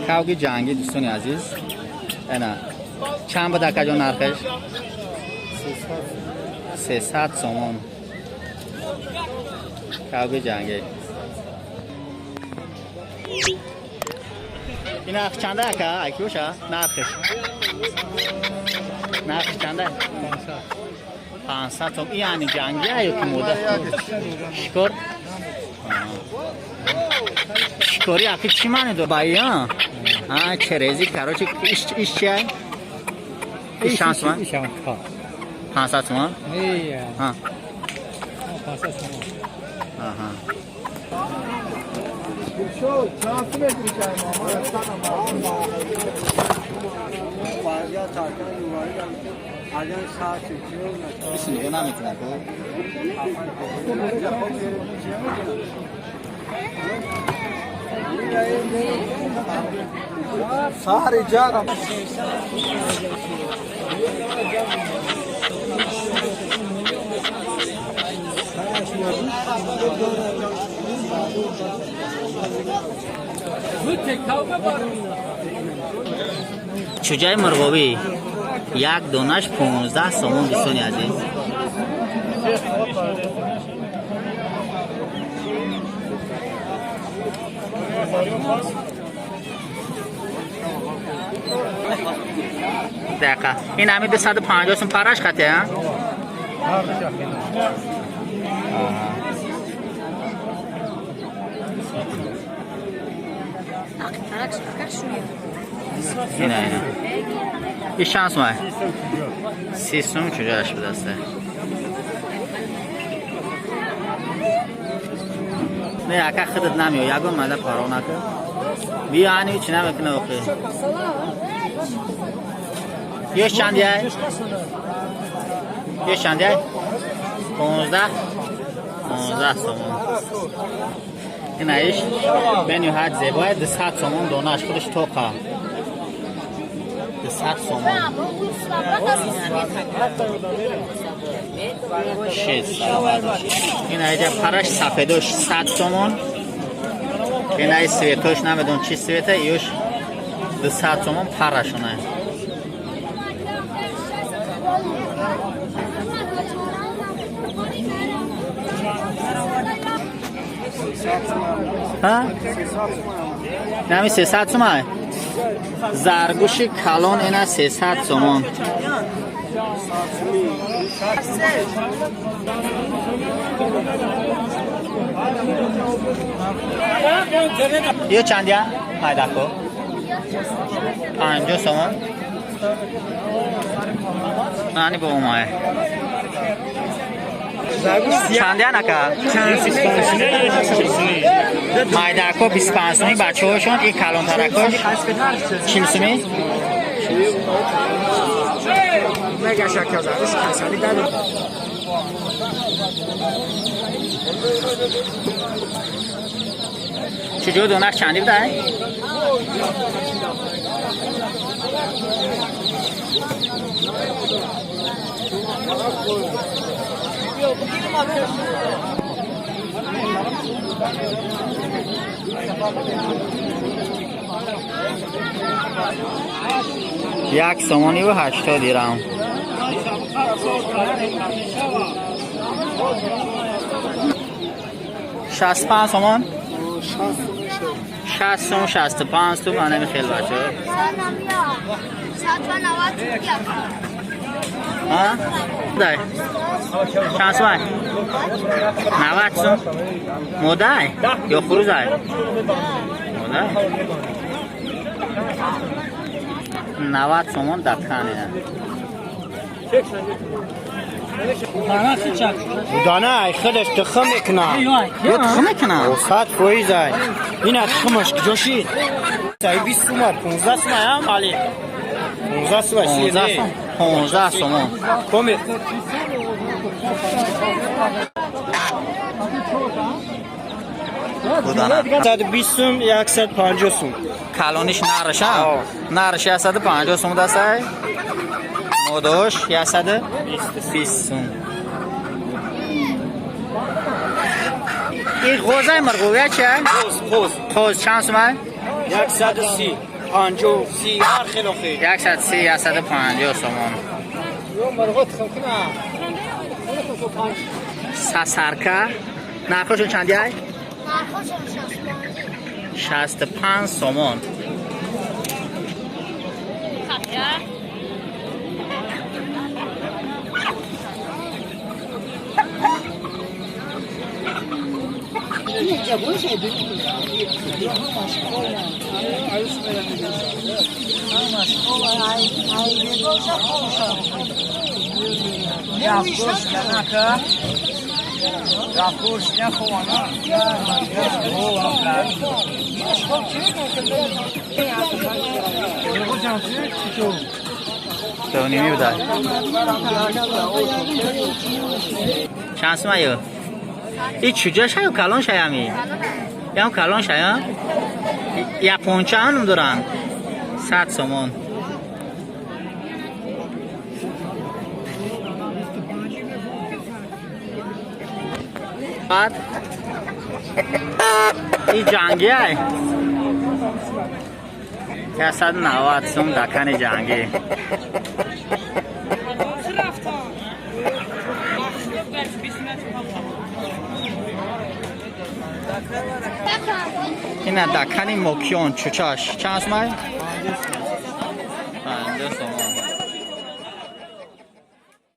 Кавги ҷангӣ, дӯстони азиз. Ана чанд буд, акаҷон, нархеш? 300 сомон кавги ҷангӣ. Ин нарх чанда, ака? Айкиоша нархеш, нархеш чанда? 500 сом. Ин яъни ҷангия ё ки мода? Шикор, шикори аки чӣ маъне дор? Бая а черези, короче, иш чия? Иш чанд соман? 500 соман. Аҳа. Бисни нигоҳ наметунад. Сари ҷарам. Чуҷаи мурғобӣ як донаш 15 сомон, дӯстони азиз. Дақиқа, ин ҳами 250 сом параш хате, а? Ина, ина. Иш чанд сомай? 30 сом чуҷааш будасте. Не, ака, худат намеё, ягон мада паро накар. Биё, ани чи намекуна охи. Ёш чанд яй? Ёш чанд яй? 15? 15 сомон. Ина иш бениҳоят зебоя, 200 сомон донаш, худаш тоқа. 200 сомон. Шест, саломат бошед. Ина иҷа параш сафедош 100 сомон. Ина и светош, намедонам чи света, ёш 200 сомон парашона. Ҳа? Нами 300 сомай? Заргӯши калон ина 300 сомон. Ё чандя? Майдако? 50 сомон. Ани бо омае. Чандян, ака? Майдако 25 сомӣ, бачаҳошон, и калонтаракош 40 сомӣ. Чуҷо донаш чанди будай? 1 сомониву 80 дирам. 65 сомон, 60 сом, 65 сом, анами хел, бачо. Дай чанд сомай? 90 сом. Модай ё хурӯзай? Модай. 90 сомон дакан ина. Дана ай худаш тухм мекунад. Ё тухм мекунад? 100% ай. Ина тухмаш куҷо шид? Ай 20 сума, 15 сума ам али. 15 сума. 15 сом, 15 сомон. Коми. Будана. 120 сум, 150 сум. Калониш нараша? Нараш 150 сом дастай. Модош 120 сум. Ин ғозаи мурғовия чия? Қоз, қоз. Қоз чанд сумай? 130. 50, 30, ҳар хел охи. 130, 150 сомон. Сасарка нархошон чанди ай? 65 сомон. Доними будай. Чанд сум аю? И чуҷа шаю, калон шаями? Ям калон шая? Японча ҳам доранд. 100 сомон. Баъд и ҷангӣ ай? 190 сум дакани ҷангӣ. Ина дакани мокиён чучаш чанд сум ай? 50 сомон.